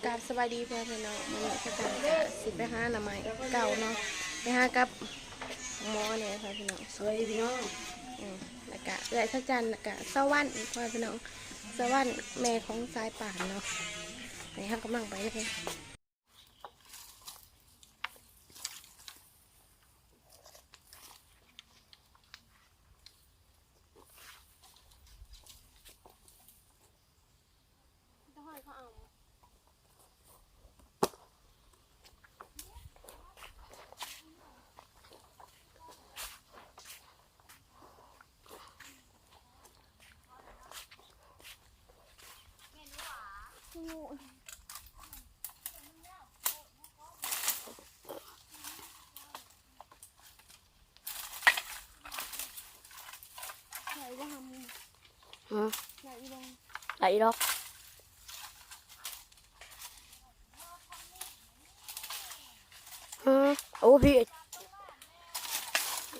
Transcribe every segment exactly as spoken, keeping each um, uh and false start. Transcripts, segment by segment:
กราบสบายดีพ่อพี่น้อง มื้อนี้สาวจันก็สิไปหาหน่อไม้เก่าเนาะ ไปหากับหมอเนี่ยพ่อพี่น้อง สวัสดีพี่น้อง อืม แล้วก็เอื้อยสาวจัน แล้วก็สวรรค์อีกพ่อพี่น้อง สวรรค์แม่ของสายป่านเนาะ นี่เฮากำลังไปเลย ไหนว่าทำ ฮะ ไหนอีบอง ไหนอีดอก ฮะ โอ้พี่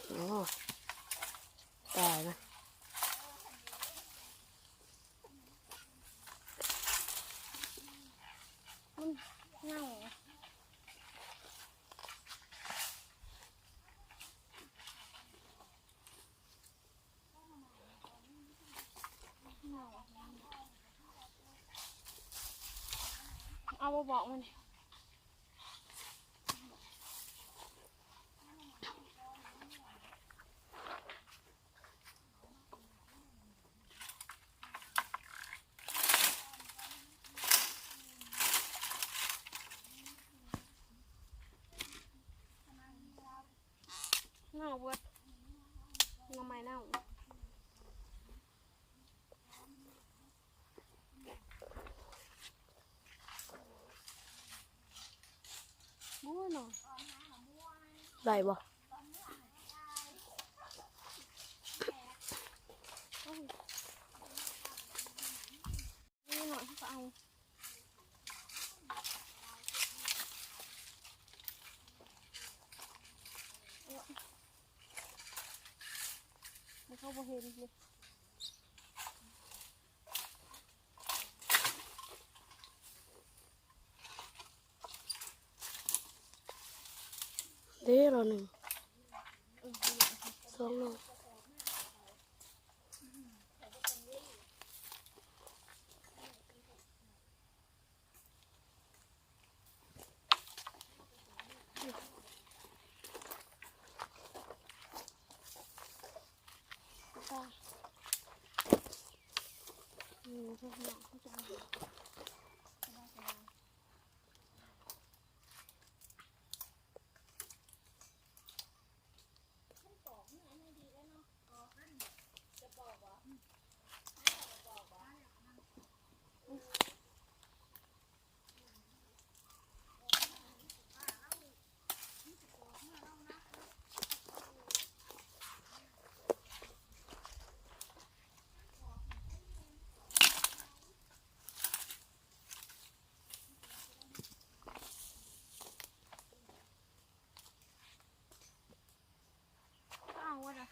โอ้ ตายนะ มันเน่าอะ เอาบ่บอกมัน เน่าเบิด หน่อไม้เน่า โอ้ยเนาะ ได้บ่ นี่หน่อยที่เขาเอา มันเข้าบ่เห็นเลย เด้อ รอหนึ่ง สองหน่อ อืม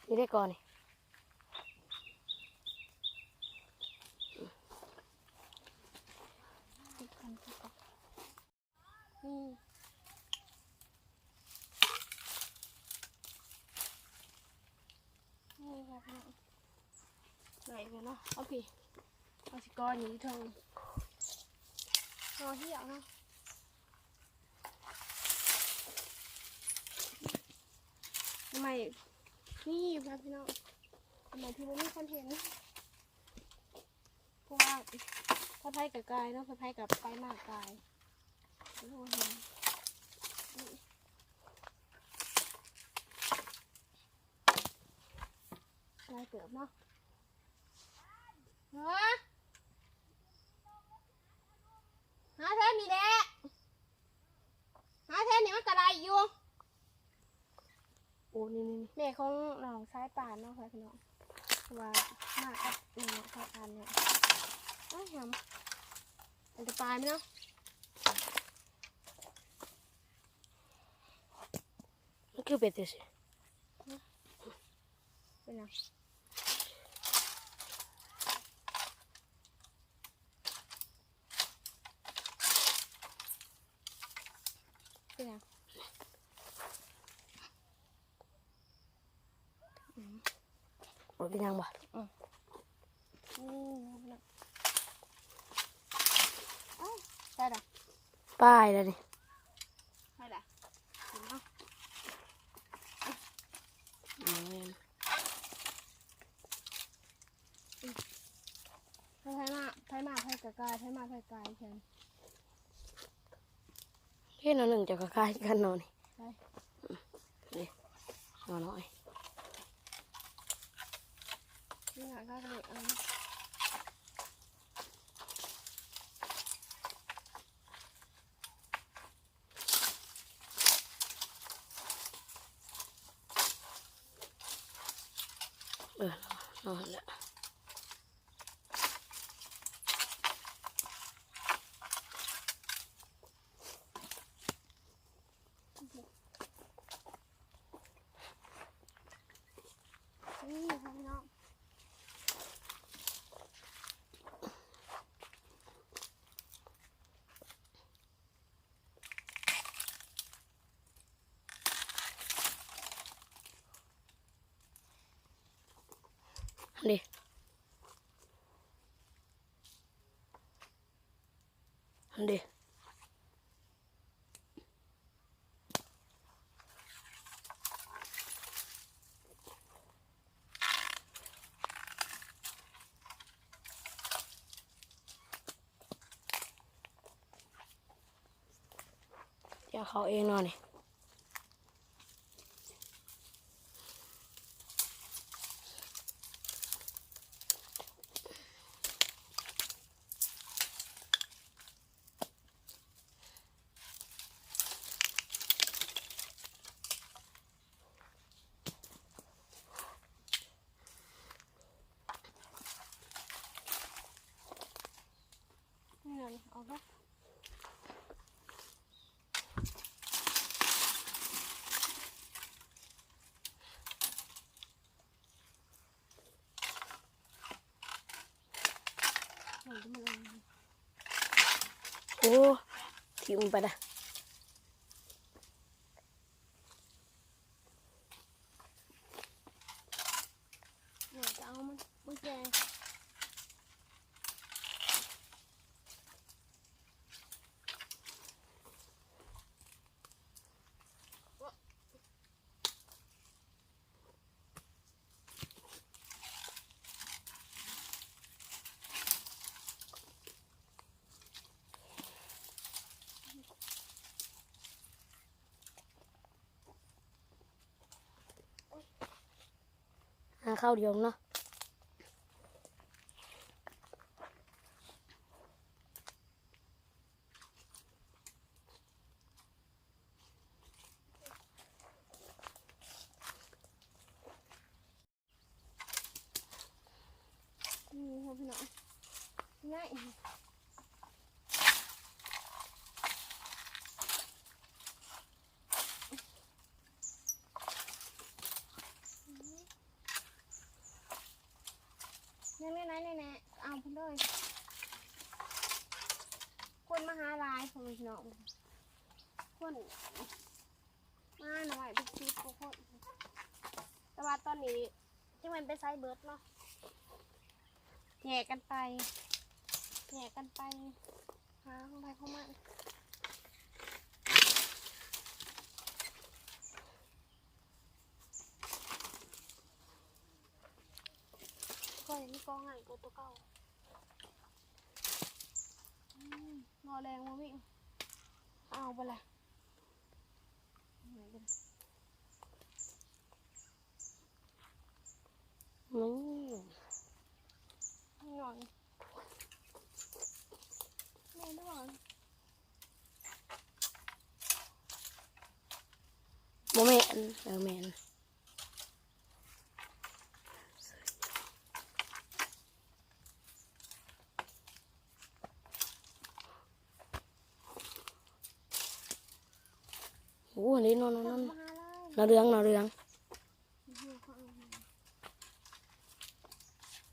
นี่ได้ก่อนนี่ นี่ นี่ค่ะพี่น้อง ไหนกันเนาะ เอาพี่ เอาสิก้อนอยู่ที่เทิง รอเที่ยงเนาะ ทำไม นี่ค่ะพี่น้อง ทำไมที่บ่มีคนเห็น เพราะว่าถ้าไผกับกายเนาะ ถ้าไผกับไปมากกาย โอ้โห เห็น นี่ ลายเติบเนาะ ฮะ หาแทนนี่แหละ หาแทนนี่มันกะไรอยู่ โอ้ นี่ นี่ นี่ แม่ของน้องสายป่านเนาะค่ะพี่น้อง ว่ามากับน้องสายป่านเนี่ย อ้าว หำ มันจะตายไหมเนาะ มันคือเป็นจังซี่ เป็นหยัง เ โอ้ยเป็นยังบ่อืมเอ้าได้ละป้ายแล้วนี่ได้ละเห็นปะอืมไผมาไผมาไผกะกายไผมาไผกายแค่นั้น เฮ็ดแนวหนึ่งจะคล้ายๆกันเนาะนี่ไปนี่หน่อน้อยนี่หน่อยก็เลยเอาเออเนาะแล้ว นี่ค่ะพี่น้องนี่ อันเดียวเดี๋ยวเขาเองนอนนี่ นี่ไงออกแล้วโอ้ ทิ่มไปละเดี๋ยวจะเอามันมันแกงหาข้าวเดียวเนาะนี่ค่ะพี่น้องง่ายยังไงนะเนี่ยนะเอาไปเลยคนมาหาลายพ่อแม่พี่น้องคนมาหน่อยเป็นสิบกว่าคนแต่ว่าตอนนี้ จังแม่นไปไสเบิดเนาะแยกกันไปแยกกันไปหาของไผของมันข้อยมีกองใหญ่กว่าตัวเก่าอืมหน่อแดงบ่มีเอาบ่ล่ะ นี่นอนแม่นอนบ่แม่นเออแม่น โอ้อันนี้นอนนอนนอนนอนเรืองนอนเรือง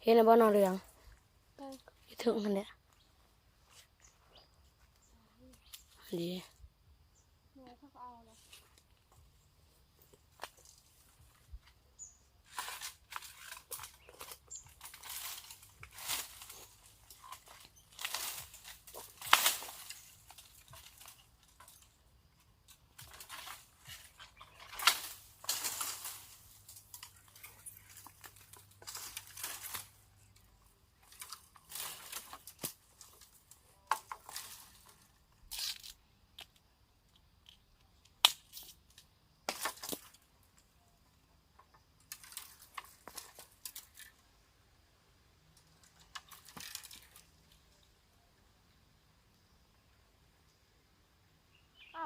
เห็นแล้วบ่นอนเรืองเออถึงกันเนี่ยดี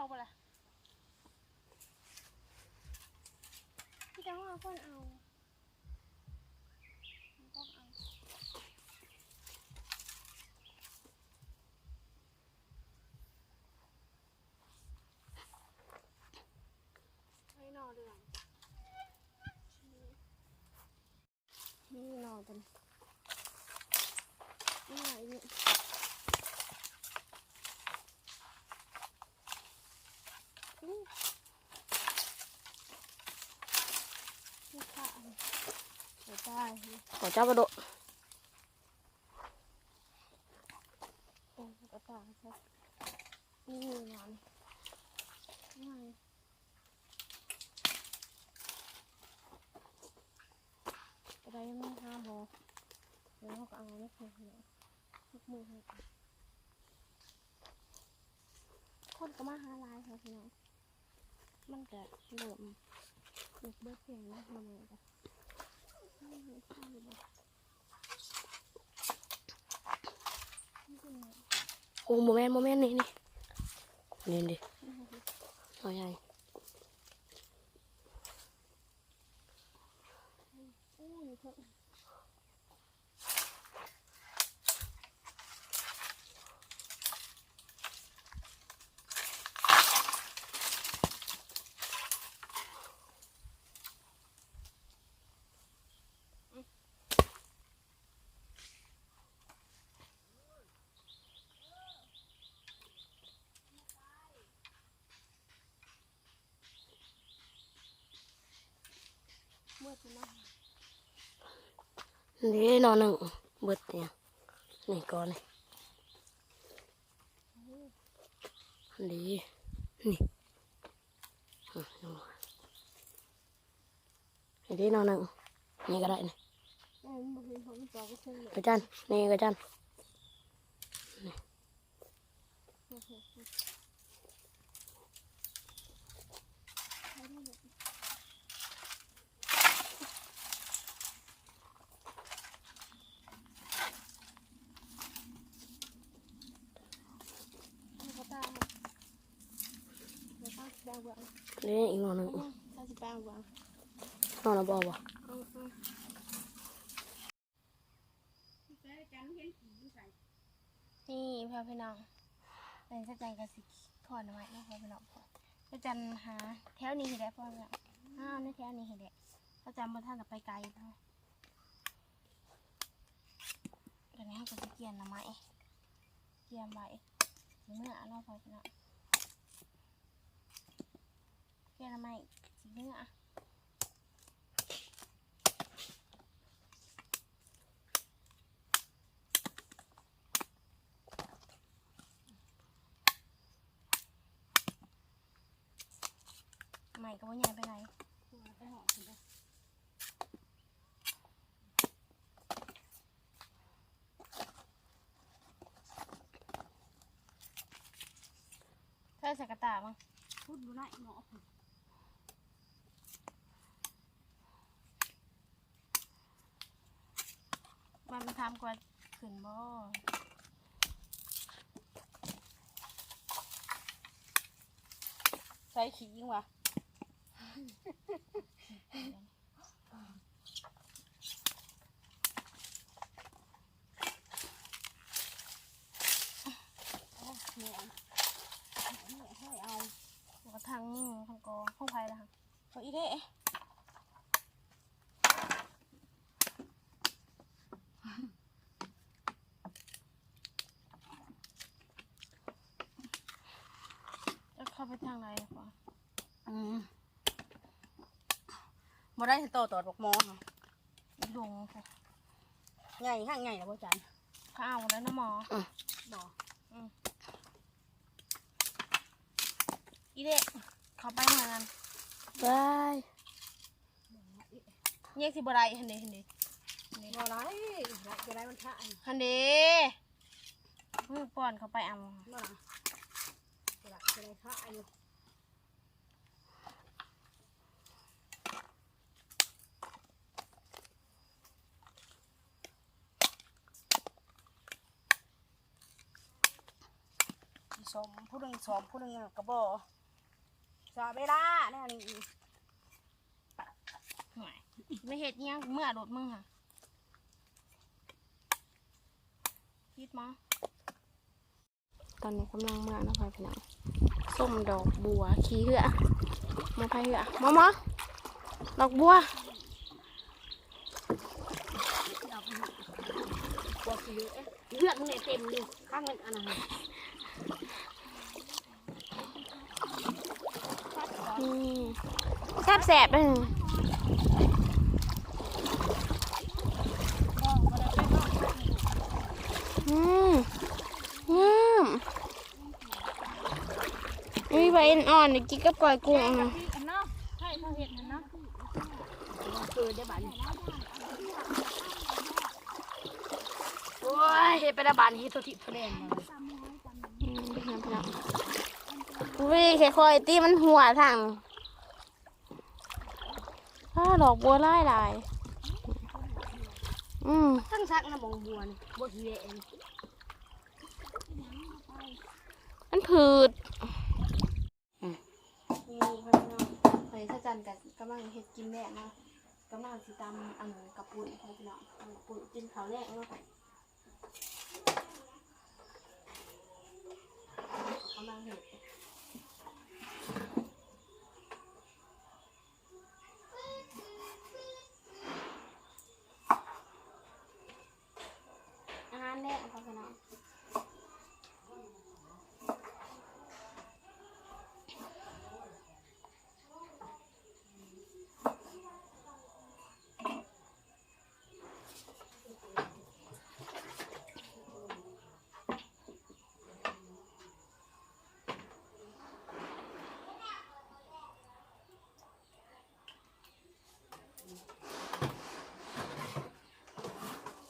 เอาไปละพี่จะว่าคนเอา ต้องเอา ให้หน่อเหลือง นี่หน่อตัวนี้ นี่หน่ออีกนี่ นี่ค่ะ หัวใจ หัวเจ้ากระโดด โอ้ กระต่ายค่ะ นี่หน่อนี่ นี่หน่อนี่ อะไรไม่ห้าบอเดี๋ยวเราก็เอาไม่ถูกเลยทุกมือให้กันคนก็มาหาหลายค่ะพี่น้อง มันก็เริ่มเบิดเพียงแล้วทำไมก็ โอ้ โมเมนต์ โมเมนต์ นี่ นี่ นี่ดิ เอาใหญ่ เบิดอยู่นะ นี่หน่อหนึ่ง เบิดเนี่ย นี่ก่อนนี่ นี่ นี่ อ่ะ นี่ได้หน่อหนึ่ง นี่ก็ได้นี่ เออมันบ่เห็นของมันต่อก็เชิงเลย กระจัน นี่กระจัน นี่อีกหน่อหนึ่ง นอนแล้วบ่บ่ นี่พ่อพี่น้อง เป็นเจ้าจันกับสิขอนไว้นะพ่อพี่น้อง เจ้าจันหาแถวนี้ให้ได้พ่อพี่น้อง อ้าวในแถวนี้ให้ได้ เจ้าจันบ่ทันจะไปไกลพ่อ ตอนนี้เราก็จะเกี่ยนหน่อไม้ เกี่ยนไว้ เมื่อเนาะพ่อพี่น้อง เกี่ยนหน่อไม้ สิเมื่อ ใหม่ก็บ่ใหญ่ไปไหน ไปหอมกินเด้อ ใส่ใส่กระต่ายมั้ง พุดบ่ได้เนาะ มันทำกว่าขึ้นบ่ ใส่ขี้ยิงวะ โอ้ย แม่ แม่ให้เอา หัวทางมือทางกอง ของไผล่ะคะ เขาอีเด้ จะเข้าไปทางไหนอะปะ อืม บ่ได้ต่อตอดบอกหมอค่ะ อีหลงค่ะ ใหญ่ข้างใหญ่แล้วบ่จัน ข้าวแล้วนะหมอ อืม บ่ อืม อีเด้ เข้าไปหากัน บาย เนี่ยสิบ่ได้ หันเด้ หันเด้ หันเด้ บ่ได้ ได้จะได้มันทะ หันเด้ มือป้อนเข้าไปเอา บ่นะ จะได้จะได้ทะอยู่ สมผู้หนึ่งสมผู้หนึ่งกระบอก สอบเวลาแนวนี้อีก ห่วย ไม่เฮ็ดอิหยัง เมื่อรถมึงค่ะ คิดมา ตอนนี้กำลังเมือนะพ่อพี่น้อง ส้มดอกบัว ขี้เหือ มาพายเหือ มามา ดอกบัว บัวขี้เหือ เลือกเนี่ยเต็มอยู่ ข้างนั้นอันนั้น อืม แซ่บแซ่บเลย อืม อืม อุ้ย ใบอ่อนๆ นี่กินกับก้อยกุ้งนะ เนาะ ให้เขาเห็นนะเนาะ คือได้บัดนี้ โอ้ย เฮ็ดไปได้บัดนี้ เฮ็ดโทษทีโทษแดงมา อืม พี่น้อง อุ้ย ค่อยๆ ตีมันหัวทาง อ้า ดอกบัวหลายหลาย อืม ทั้งซักนะ บองบัวนี่ บัวขี้แหวน มันผืด อืม นี่ค่ะพี่น้อง ข่อยสะจันกับกำลังเฮ็ดกินแดงเนาะ กำลังสิตำอันกะปุ้นค่ะพี่น้อง กะปุ้นกินข้าวแลงเนาะ กำลังเฮ็ด อาหารแลงค่ะพี่น้อง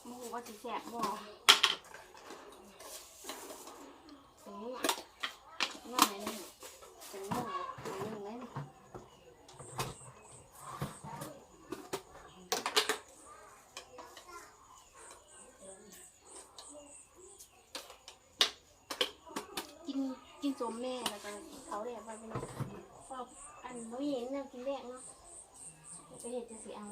บ่ฮู้ว่าสิแซ่บบ่ เป็นงัว งัวไหนนี่ เป็นงัวหน่อยหนึ่งเลยนี่ กิน กินส้มแม่แล้วก็กินข้าวแลงไปพี่น้อง เพราะอันบ่มีแนวกินแลงเนาะ ไปเฮ็ดจั่งซี้เอา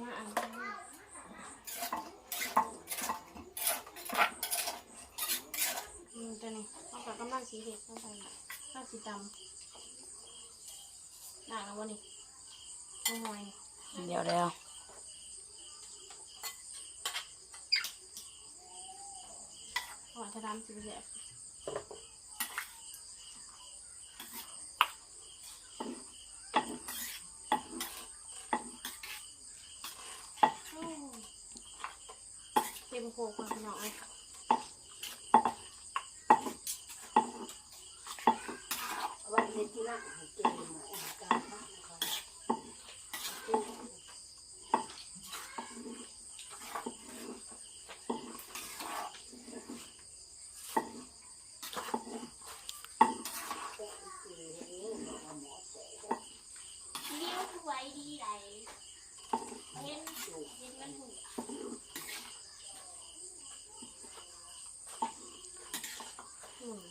มาอันนี้ อืม ตัวนี้ เอากับกำลังสีเห็ดลงไป กำลังสีดำ ล้างแล้วบ่นี่ เอาหน่อย เดี๋ยวแล้ว เพราะว่าถ้าดำสีแดง เต็มโคกเลยพี่น้องเอ้ย เอาไว้เฮ็ดที่หลังให้เก่งหน่อย การบ้านเขา เลี้ยวสวยดีไหน เห็น เห็นมันหัว อืม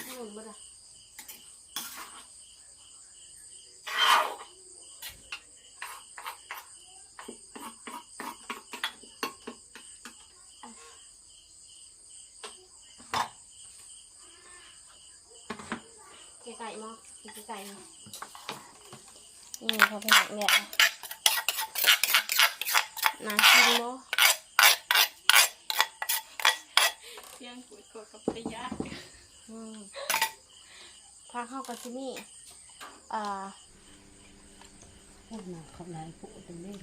อืม บ่ได้ ไก่ๆ เนาะ ไก่ๆ เนาะ นี่ค่ะพี่น้องเนี่ย น่ากินบ่ เสียงขวดขวดกับขยะ อืม ผักเฮาก็สิมี อ่า โอ้ย น่าขอบหลายผู้ตรงนี้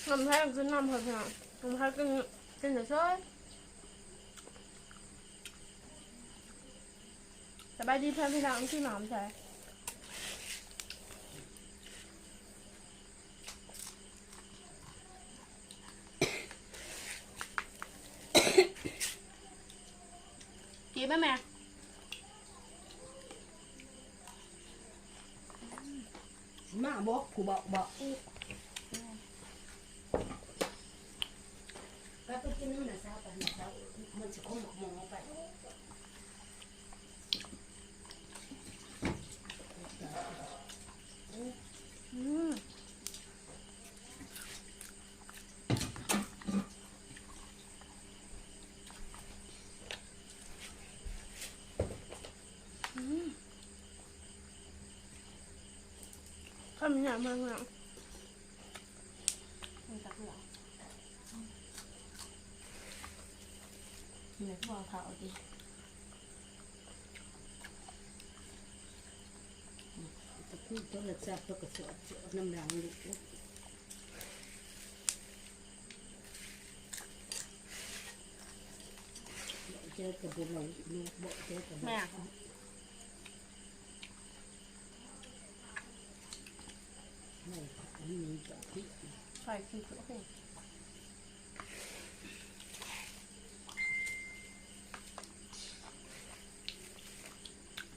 น้ำแท้งขึ้นน้ำเพิ่นพี่น้อง น้ำแท้งขึ้น ขึ้นเฉยๆ สบายดีเพื่อนพี่น้องที่มาหอมใส่ มาแม่ สิมาบอกผู้บอกบอกก็ไปกินน้ำหนาสาวไปหนาสาวมันสิคงหมกหมอไป อืม อืม ข้าวมันหนามากเลยอะ มันจะเปลือก เดี๋ยวพ่อเผาดิ ตะพูดโทรศัพท์แล้วก็สวดสวดน้ำหลังลูก เจอกับบุญเราลูกบอกเจอกับบุญ แม่ ไม่ อันนี้มีแต่ที่ ใส่คือโอเค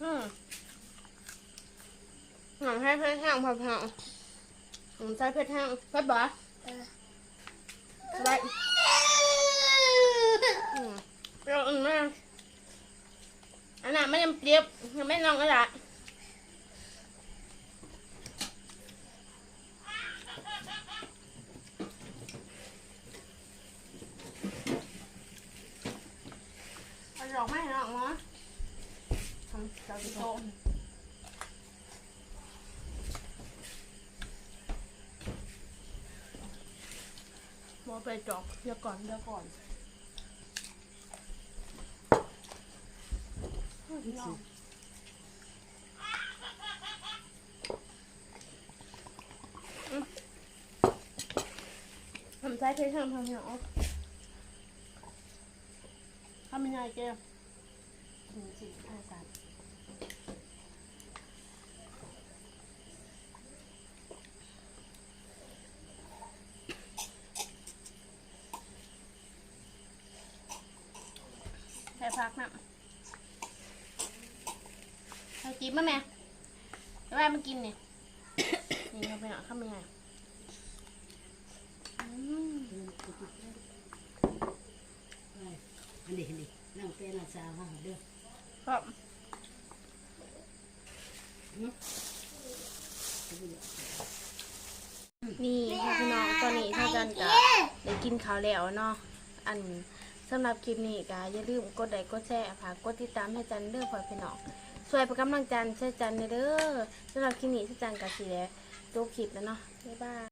อืม หนังให้เพื่อนแห้งพอๆ อืม ใส่เผ็ดแห้ง เผ็ดบ่ เออ ได้ อืม เปรี้ยว อืม แม่ อันนั้นไม่ยังเปรียบ ยังไม่ลองเลยละ เอาดอกไม้ออกมา ทำเตาที่โต๊ะ บ่ไปดอก เดี๋ยวก่อน เดี๋ยวก่อน อืม ทำไส้เทช่างทำเนี่ย อ๋อ ทำยังไงแก อืม สิบห้า สาม ใส่ผักนะ ใส่จิ๊บมาแม่ แต่ว่ามันกินเนี่ย นี่เอาไปหน่อย ข้าวมันไง อืม อันนี้ อันนี้ นั่งเป็นอาสามาเด้อ ครับ อืม นี่ค่ะพี่น้อง ตอนนี้เท่าจันก็ได้กินข้าวแล้วเนาะ อัน สำหรับคลิปนี้ก็อย่าลืมกดไลค์กดแชร์ ฝากกดติดตามให้จันเด้อพ่อพี่น้อง ช่วยเป็นกำลังใจช่วยจันเด้อ สำหรับคลิปนี้เท่าจันก็สิได้จบคลิปแล้วเนาะ บ๊ายบาย